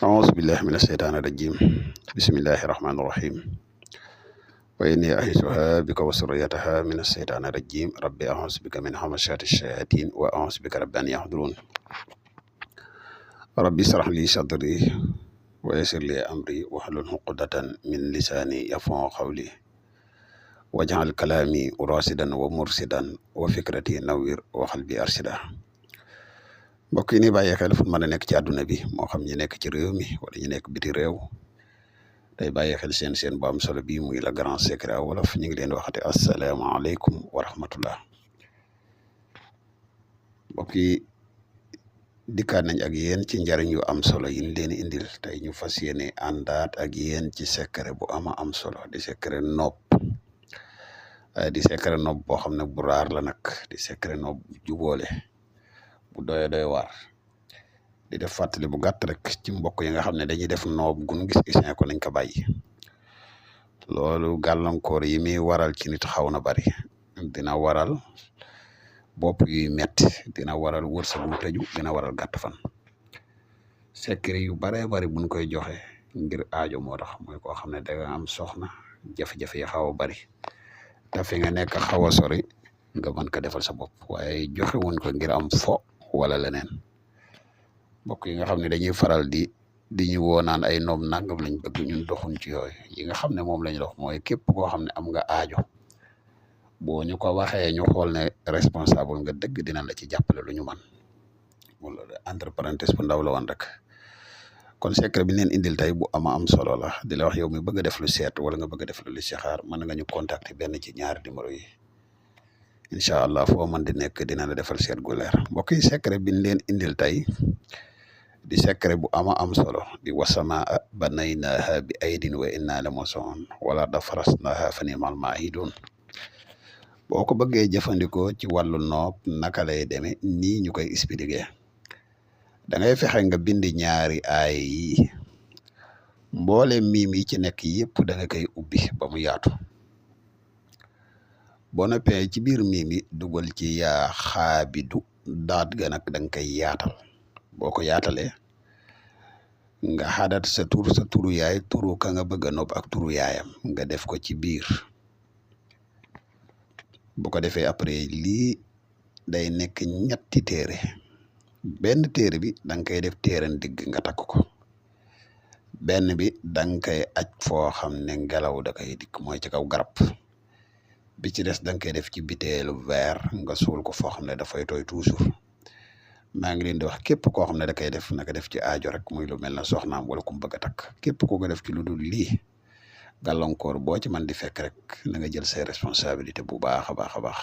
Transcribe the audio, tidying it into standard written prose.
أعوذ بالله من الشيطان الرجيم بسم الله الرحمن الرحيم وإني أعيذها بك وذريتها من الشيطان الرجيم ربي أعوذ بك من همزات الشياطين وأعوذ بك رب أن يحضرون ربي اشرح لي صدري ويسر لي أمري واحلل عقدة من لساني يفقهوا قولي واجعل كلامي راشدا ومرشدا وفكرتي نوير وقلبي أرشدا mbokk yi ni bàyyi xel fu mën a nekk ci àdduna bi moo xam ñu nekk ci réew mi wala ñu nekk biti réew day bàyyi xel seen bu am solo bi muy le grand secret wolof ñu ngi leen di waxate asalaamaaleykum wa rahmatullah mbokk yi dikkaat nañ ak yéen ci njariñ yu am solo yi ñu leen indil tey ñu fas yéene àndaat ak yéen ci secret bu am solo di secret nopp boo xam ne bu raar la nag di secret nopp bu juboole bu doy waar di def fàttali bu gàtt rek ci mbokk yi nga xam ne dañuy def noob gun gis isin ko nañ ko bàyyi loolu gàllankoor yi muy waral ci nit xaw na bari dina waral bopp yuy metti dina waral wërsëg bu tëju dina waral gàtt fan secret yu baree bari buñ koy joxe ngir aajo moo tax mooy koo xam ne danga am soxna jafe-jafe yi xaw a bari te fi nga nekk xaw a sori nga mën ko defal sa bopp waaye joxe wuñ ko ngir am fo wala leneen mbokk yi nga xam ne dañuy faral di ñu woo naan ay noob nangam lañ bëgg ñun doxuñ ci yooyu yi nga xam ne moom lañ dox mooy képp koo xam ne am nga aajo boo ñu ko waxee ñu xool ne responsable nga dëgg dina la ci jàppale lu ñu man wala entre parenthèse bu ndaw la woon rek kon secret bi leen indil tey bu am solo la di la wax yow mi bëgg a def lu seet wala nga bëgg a def lu listixaar mën nga ñu contacter benn ci ñaari numéro yi incha allah foo mën di nekk dina la defal seet gu leer mbokk yi secret bi leen indil tey di secret bu am solo di wasamaa banaynaaha bi aydin wa inna la musoon wala da farasnaaha fa ni'mal maahidun boo ko bëggee jëfandikoo ci wàllu noob naka lay demee nii ñu koy expliquer da ngay fexe nga bind ñaari aay yi mboole miim yi ci nekk yëpp da nga koy ubbi ba mu yaatu boo noppee ci biir miim yi dugal ci yaa xaabidu daat ga nag da nga koy yaatal boo ko yaatalee nga xadat sa turu yaay turu ka nga bëgg a nopp ak turu yaayam nga def ko ci biir bu ko defee après lii day nekk ñetti téere benn téere bi da nga koy def téere ndigg nga takk ko benn bi da nga koy aj foo xam ne ngelaw da koy dikk mooy ci kaw garab bi ci des da nga koy def ci biteelu verre nga suul ko foo xam ne dafay tooy toujours maa ngi leen di wax képp koo xam ne da koy def naka def ci aajo rek muy lu mel na soxnaam wala ku mu bëgg a takk képp koo ko def ci lu dul lii gàllankoor boo ci man di fekk rek na nga jël say responsabilité bu baax a baax